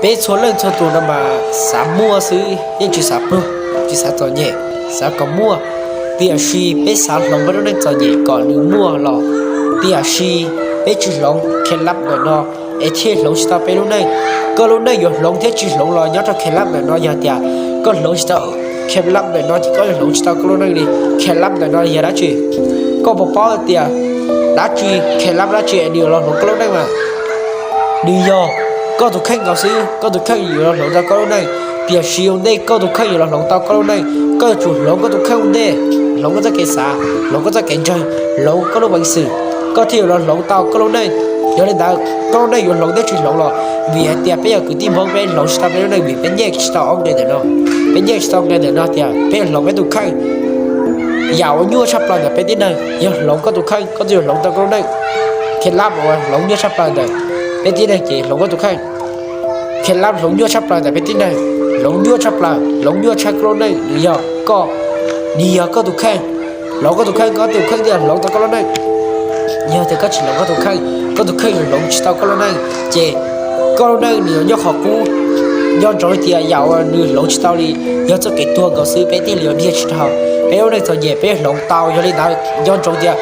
Peb txhua leej txhua tus no mas xav muaj xwb, yeej tsis xav pluag, tsis xav txom nyem, xav kom muaj. Tiam sis peb xav hloov peb lub neej txom nyem kom nws muaj los, tiam sis peb tsis hloov khev lab ntawm no, es thiaj hloov tsis tau peb lub neej. Koj lub neej yuav hloov thiab tsis hloov los nyob rau khev lab ntawm no, yog tias koj hloov tsis tau khev lab ntawm no ces koj yuav hloov tsis tau koj lub neej li. Khev lab ntawm no yog dab tsi? Koj puas paub tias dab tsi, khev lab dab tsi nws yuav los hloov koj lub neej mas? Nws yog koj tus kheej nkaus xwb, koj tus kheej yuav los hloov tau koj lub neej. Tiam sis ua ntej koj tus kheej yuav los hloov tau koj lub neej, koj yuav tsum hloov koj tus kheej ua ntej, hloov koj txoj kev xav, hloov koj txoj kev ntseeg, hloov koj lub peev xwm, koj thiaj yuav los hloov tau koj lub neej. Yog li ntawd, koj lub neej yuav hloov thiab tsis hloov los, vim hais tias peb yog kwv tij Hmoob, peb hloov tsis tau peb lub neej vim peb nyiaj tsis tau ob nqe ntawm no. Peb nyiaj tsis tau nqe ntawm no tias peb yuav hloov peb tus kheej. Yam uas nyuaj tshaj plaws ntawm peb tib neeg yog hloov koj tus kheej, koj thiaj yuav hloov tau koj lub neej. Khev lab uas hloov nyuaj tshaj plaws ntawm peb tib neeg ces hloov koj tus kheej. Khev lab hloov nyuaj tshaj plaws ntawm peb tib neeg, hloov nyuaj tshaj plaws, hloov nyuaj tshaj koj lub neej nws yog koj, nws yog koj tus kheej. Hloov koj tus kheej, koj tus kheej thiaj hloov tau koj lub neej. Yog tias koj tsis hloov koj tus kheej, koj tus kheej yuav hloov tsis tau koj lub neej, ces koj lub neej nws yuav nyob qhov qub. Nco ntsoov tias yam uas nws hloov tsis tau li yog txoj kev tuag nkaus xwb, peb thiaj li yuav nyiaj tsis dhau. Peb lub neej txom nyem peb hloov tau, yog li ntawd nco ntsoov tias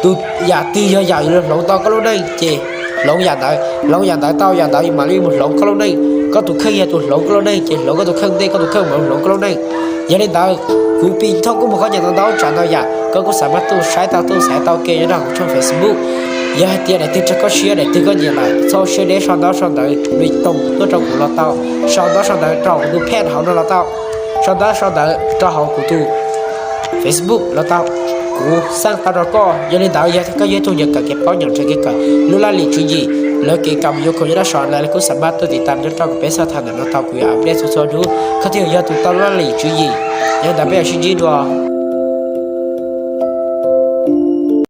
tus yam twg yog yam yuav hloov tau koj lub neej ces hloov yam ntawd, hloov yam ntawd tau, yam ntawd mam li mus hloov koj lub neej. Koj tus kheej yog tus hloov koj lub neej ces hloov koj tus kheej ua ntej, koj tus kheej mam li hloov koj lub neej. Yog li ntawd, kuv Pis Thoj kuj mus qhov nyiam tau ntau tsav ntau yam, koj kuj xav mas tuaj saib tau, tuaj saib tau ke nyob rau hauv tshooj Facebook. Yog hais tias daim twg raug koj siab, daim twg koj nyiam lawm, txhob siab deb sau ntaub sau ntawv li toos tuaj rau kuv los tau, sau ntaub sau ntawv rau kuv tus page hauv no los tau, sau ntaub sau ntawv rau hauv kuv tus Facebook los tau, kuv xaj tau rau koj. Yog li ntawd, yog koj yog ib tug nyiam kawm kev paub, nyiam nrhiav kev kawm, lub laj lim tswv yim, lawv kev kam yuav khoom nyob dab tsi los kuj xav mas tuaj tiv tam nyob rau kuv peb xab tham ntawm no tau, kuv yuav update txhua txhua hnub. Koj thiaj yog tus tau lub laj lim tswv yim. Yog li ntawd peb yuav sib ntsib dua.